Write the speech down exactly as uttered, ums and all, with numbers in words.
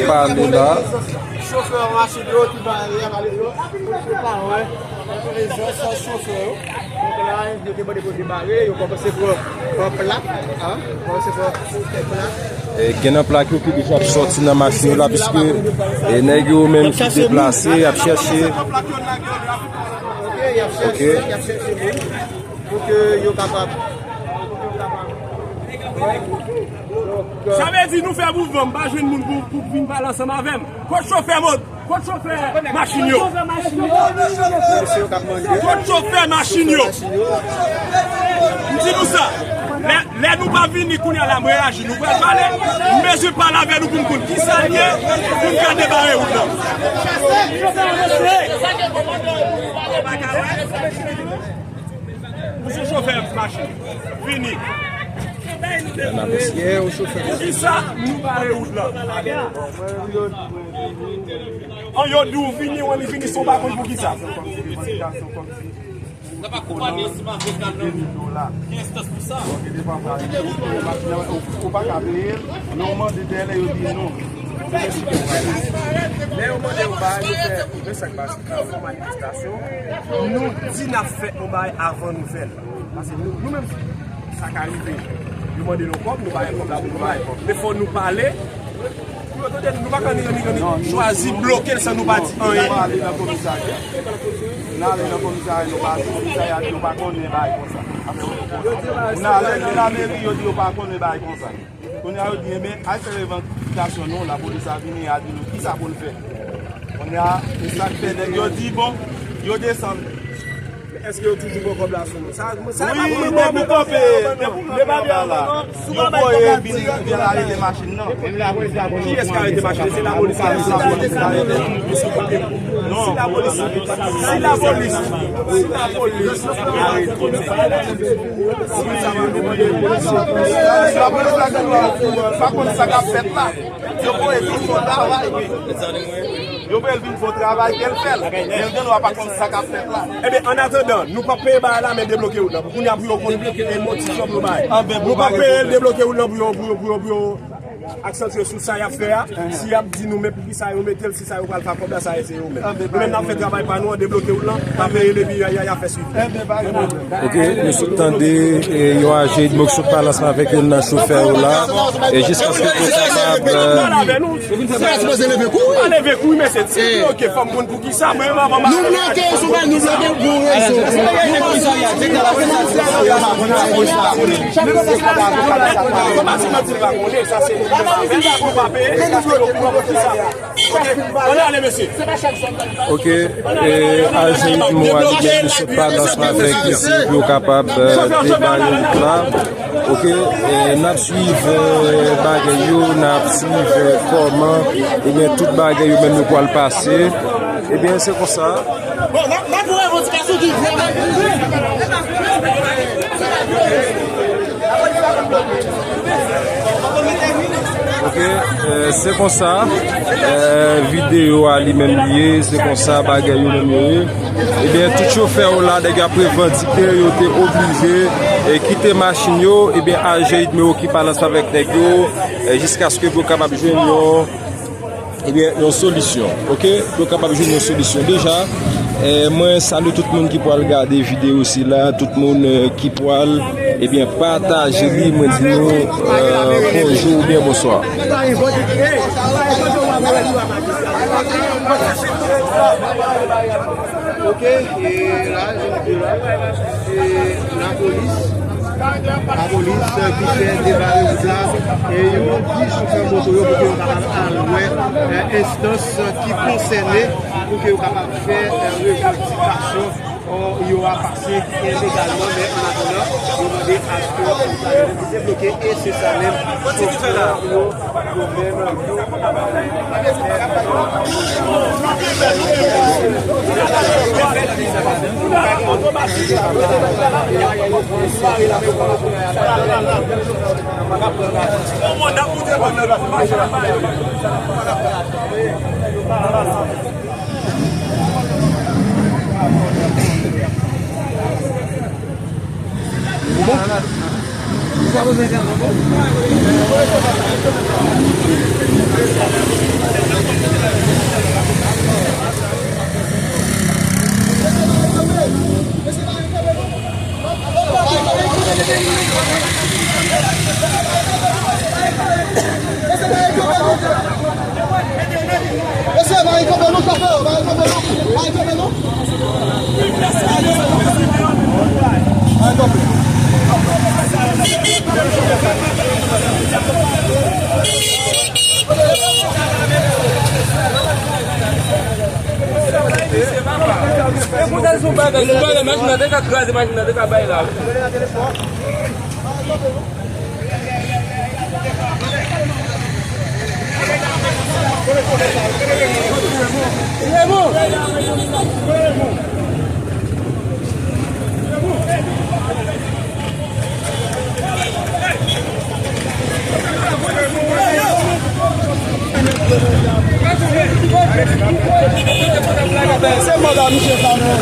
Pale la. Chofè machin yo ki bare a, pale yo. Se pa wè. Prezans chofè yo. Donk la, yo te mande pou yo debare, yo kòmanse pran, pran plak, a, kòmanse pran, pran plak. E, gen nan plak yo ki deja ap sòti nan machin yo la, piske, e, nèg yo menm ki deplase, y ap chèche. Ok, y ap chèche, y ap chèche moun pou ke yo kapab. Sa vle di nou fè mouvman, m pa jwenn moun pou, pou vin pale ansanm avè m. Kot chofè mot? Kot chofè machin yo? Kot chofè machin yo? M di nou sa, lè, lè nou pa vini kounye a la, m reyaji, nou pral pale, m bezwen pale avè nou pou m konn kisa l ye, pou m ka debare wout lan. Ou se chofè machin. Vini. Pou kisa nou bare wout lan? An yo di w vini, w annik vini san w pa konn pou kisa. Nan pa konprann yo si m avoka nan. Ki enstans pou sa? Ou pa ka peye l, men w mande dèyè lè yo di non. Lè yo mande yo bay, yo fè, men sa k pase. Fè manifestasyon, nou di n ap fè yon bagay avan nou fè l. Paske nou, nou menm, sa ka rive. Yo mande nou kòb, nou ba yo kòb la pou nou bay. Men fò nou pale. Pou yo tande nou, nou pa ka ni, ni, ni chwazi bloke l san nou pa di anyen. Nou ale nan komisarya. Nou ale nan komisarya, nou pa di komisarya, yo pa konnen bagay konsa. Afè yo konsa. Nou ale nan lameri, yo di yo pa konnen bagay konsa. Kounye a, yo di, enben, al fè revandikasyon nou, lapolis a vini, a di nou kisa pou n fè. Kounye a, e sa k fè nèg yo di, bon, yo desann. Men èske yo toujou pran kòb la sou nou? Sa, sa pa pou mwen, bon, pou kanpe, depi kanpe anba la. Yo voye vin, vin arete machin nan. Kiyès ki arete machin nan? Se lapolis ki arete machin nan. Non. Si lapolis, si lapolis, si lapolis arete. Si lapolis la gen dwa pa konn sa k ap fèt la, yo voye vin fè yon travay. Yo voye l vin fè yon travay ke l fè l. Men l gen dwa pa konn sa k ap fèt la. Ebyen, annatandan, nou p ap peye bagay la, men debloke wout lan. Pou kounye a, pou yo konn e motif yo pou yo bay. Nou p ap peye l, debloke wout lan pou yo, pou yo, pou yo, pou yo aksantye sou sa y ap fè a. Si y ap di nou, men poukisa yo mete l, si sa yo pral fè ak kòb la, sa se yo menm. Nou menm n ap fè travay pa nou an, debloke wout lan, n ap veye l epi y a, y a, y a fè swivi. Ok, nou sot tande, e, yon aje Edmond sot pale ansanm avèk youn nan chofè yo la, e jiskaske pou kapab, e, Ou pa sipoze leve kouri. Pa leve kouri, mesye. Si bloke, fò m konn poukisa. Mwen, mwen, mwen, nou bloke, sou bay nou bloke pou rezon. Sa se manti, manti, l pa konnen, sa se nou pa peye, paske yo pran poukisa. Ok, ann ale, mesye. Ok, e, aje Edmond a li menm, li sot pale ansanm avèk isi pou yo kapab, e, debare wout la. Ok, e, n ap swiv, e, bagay yo, n ap swiv, e, kòman, ebyen, tout bagay yo menm yo pral pase. Ebyen, se konsa. Bon, n ap, n ap yon revandikasyon ki vrèman. Ok, e, se konsa, e, videyo a li menm li ye, se konsa bagay yo menm yo ye. Ebyen, tout chofè yo la, nèg y ap revandike, yo te oblije, e, kite machin yo, ebyen, aje Edmond ki pale ansanm avèk nèg yo, e, jiskaske pou yo kapab jwenn yon, ebyen, yon solisyon, ok? Pou yo kapab jwenn yon solisyon. Deja, e, mwen salye tout moun ki pral gade videyo sila, tout moun, e, ki pral, ebyen, pataje li, mwen di nou, e, bonjou oubyen bonswa. Ok, e la, jan nou di la, e lapolis, lapolis ki fè debare wout la, e yo di chofè moto yo pou ke yo kapab al wè, e, enstans ki konsène pou ke yo kapab fè, e, revandikasyon, o, yo a pase ilegalman, men annatandan, yo mande aske wout la yo debloke, e se sa menm chofè yo. Ay kanpe non, chofè, ay kanpe non, ay kanpe non. Ay kanpe. E kounye a sou bagay, sou bagay, machin nan te ka kraze, machin nan te ka bay la. Se manda misye sa, non.